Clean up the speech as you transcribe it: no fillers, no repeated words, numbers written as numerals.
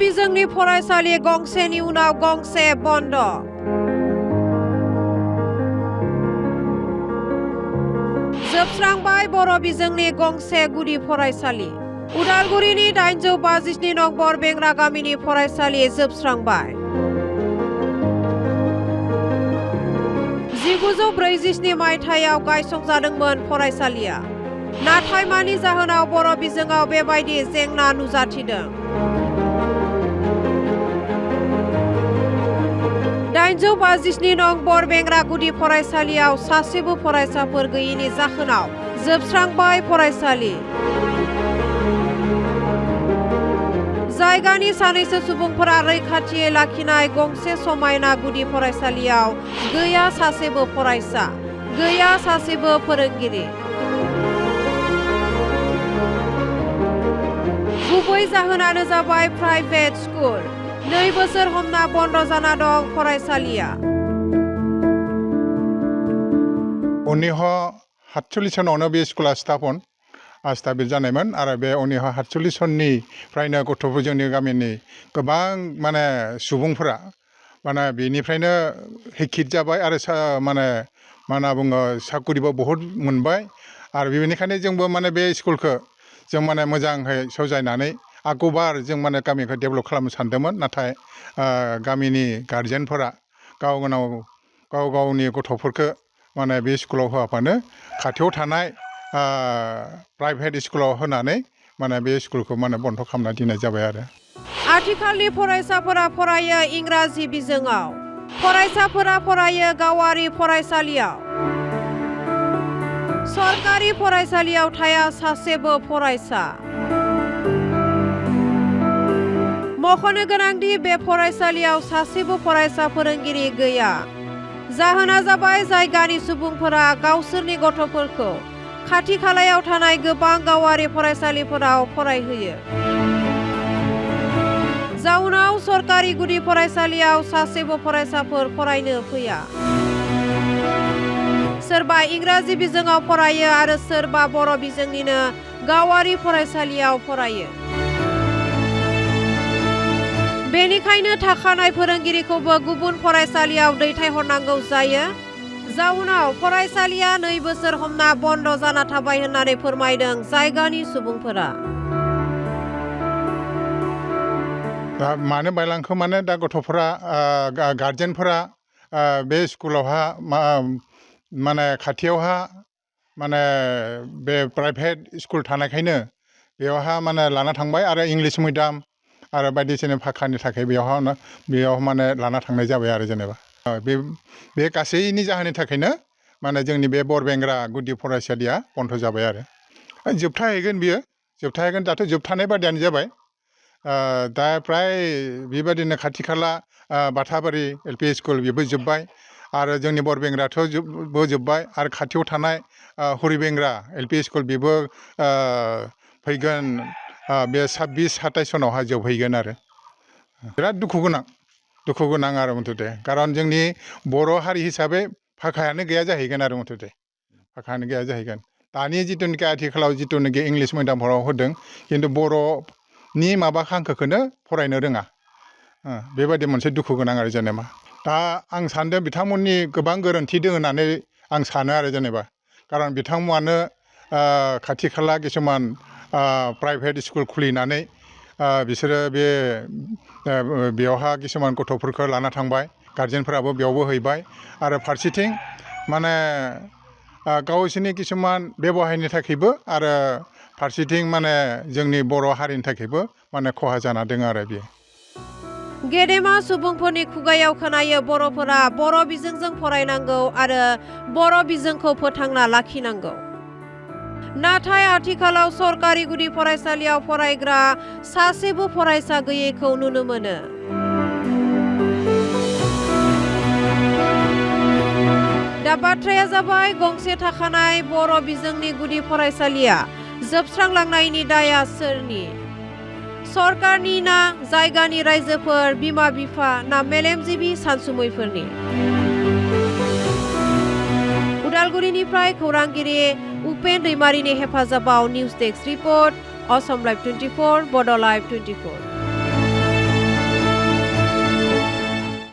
बिजोंनि फरायसालि गंसेनि उनाव गंसे बन्द। जोबस्रांबाय बर' बिजोंनि गंसे गुदि फरायसालि। उदालगुरिनि 857 नं बरबेंरा गामिनि फरायसालि जोबस्रांबाय। 1947 मायथाइयाव गायसंजादोंमोन फरायसालिया। नाथाय मानि जाहोनाव बर' बिजोङाव बेबायदि जेंना नुजाथिदों? 857 नं बरबेंरा गुदि फरायसालियाव सासेबो फरायसाफोर गैयैनि जाहोनाव जोबस्रांबाय फरायसालि। जायगानि सानैसो सुबुंफोरा रैखाथियै लाखिनाय गंसे समायना गुदि फरायसालियाव गैया सासेबो फरायसा, गैया सासेबो फोरोंगिरि। गुबै जाहोनानो जाबाय प्राइभेट स्कुल। 2 बोसोर हमना बन्द जाना दं फरायसालिया। 1947 सनावनो बे स्कुला स्थापित जानायमोन आरो बे 1948 सननिफ्रायनो गथ'फोर जोंनि गामिनि गोबां माने सुबुंफोरा माने बेनिफ्रायनो हिखित जाबाय आरो माने मा होनना बुङो साकरिबो बहुद मोनबाय आरो बेनिखायनो जोंबो माने बे स्कुलखौ जों माने मोजाङै सजायनानै आगोबार जों माने गामिखौ डेभेलप खालामनो सानदोंमोन। नाथाय गामिनि गारजेनफोरा गाव गावनि गथ'फोरखौ माने बे स्कुलाव होआबानो खाथियाव थानाय प्राइभेट स्कुलाव होनानै माने बे स्कुलखौ माने बन्द खालामना दोननाय जाबाय आरो। आथिखालनि फरायसाफोरा फरायो इंराजि बिजोङाव। फरायसाफोरा फरायो गावारि फरायसालियाव। सरकारि फरायसालियाव थाया सासेबो फरायसा। मख'नो गोनांदि बे फरायसालियाव सासेबो फरायसा फोरोंगिरि गैया। जाहोना जाबाय जायगानि सुबुंफोरा गावसोरनि गथ'फोरखौ खाथि खालायाव थानाय गोबां गावारि फरायसालिफोराव फरायहोयो। जाउनाव सरकारि गुदि फरायसालियाव सासेबो फरायसाफोर फरायनो फैया। सोरबा इंराजि बिजोङाव फरायो आरो सोरबा बर' बिजोंनिनो गावारि फरायसालियाव फरायो। बेनिखायनो थाखानाय फोरोंगिरिखौबो गुबुन फरायसालियाव दैथायहरनांगौ जायो। जाउनाव फरायसालिया 2 बोसोर हमना बन्द जाना थाबाय होननानै फोरमायदों जायगानि सुबुंफोरा। दा मानो बायलांखो माने दा गथ'फोरा गारजेनफोरा बे स्कुलावहा माने खाथियावहा माने बे प्राइभेट स्कुल थानायखायनो बेयावहा माने लाना थांबाय आरो इंलिस मिडियाम आरो बायदिसिना भाषानि थाखाय बेयाव माने लाना थांनाय जाबाय आरो जेनेबा बे गासैनि जाहोननि थाखायनो माने जोंनि बे बरबेंरा गुदि फरायसालिया बन्द जाबाय आरो जोबथाहैगोन बियो जोबथाहैगोन दाथ' जोबथानाय बादियानो जाबाय। दा प्राय बेबायदिनो खाथि खाला बाथाबारि LP स्कुल बेबो जोब्बाय आरो जोंनि बरबेंराथ' जोब्बाय आरो खाथियाव थानाय हरिबेंरा LP स्कुल बेबो फैगोन बे 26-27 सनावहाय जोबहैगोन आरो बिराद दुखु गोनां आरो मथथे खारन जोंनि बर' हारि हिसाबै भाषायानो गैया जाहैगोन आरो मथथे भाषायानो गैया जाहैगोन। दानि जिथुनिखि आथिखालाव जिथुनिखि इंलिस मिडियामफोराव होदों खिन्थु बर'नि माबा हांखोखौनो फरायनो रोङा बेबायदि मोनसे दुखु गोनां आरो जेनेबा दा आं सानदों बिथांमोननि गोबां गोरोन्थि दं होननानै आं सानो आरो जेनेबा खारन बिथांमोनानो खाथि खाला किसुमान प्राइभेट स्कुल खुलिनानै बिसोरो बेयावहा किसुमान गथ'फोरखौ लाना थांबाय गारजेनफोराबो बेयावबो हैबाय आरो फारसेथिं माने गावसोरनि किसुमान बेबहायनि थाखायबो आरो फारसेथिं माने जोंनि बर' हारिनि थाखायबो माने खहा जाना दङ आरो बेयो। गेदेमा सुबुंफोरनि खुगायाव खोनायो बर'फोरा बर' बिजोंजों फरायनांगौ आरो बर' बिजोंखौ फोथांना लाखिनांगौ। नाथाय आथिखालाव सरकारि गुदि फरायसालियाव फरायग्रा सासेबो फरायसा गैयैखौ नुनो मोनो। दा बाथ्राया जाबाय गंसे थाखानाय बर' बिजोंनि गुदि फरायसालिया जोबस्रांलांनायनि दाया सोरनि? सरकारनि ना जायगानि रायजोफोर बिमा बिफा ना मेलेमजिबि सानसुमैफोरनि? उदालगुरिनिफ्राय खौरांगिरि उपेन दैमारिनि हेफाजाबाव news desk report Assam live 24 बड' लाइभ 24।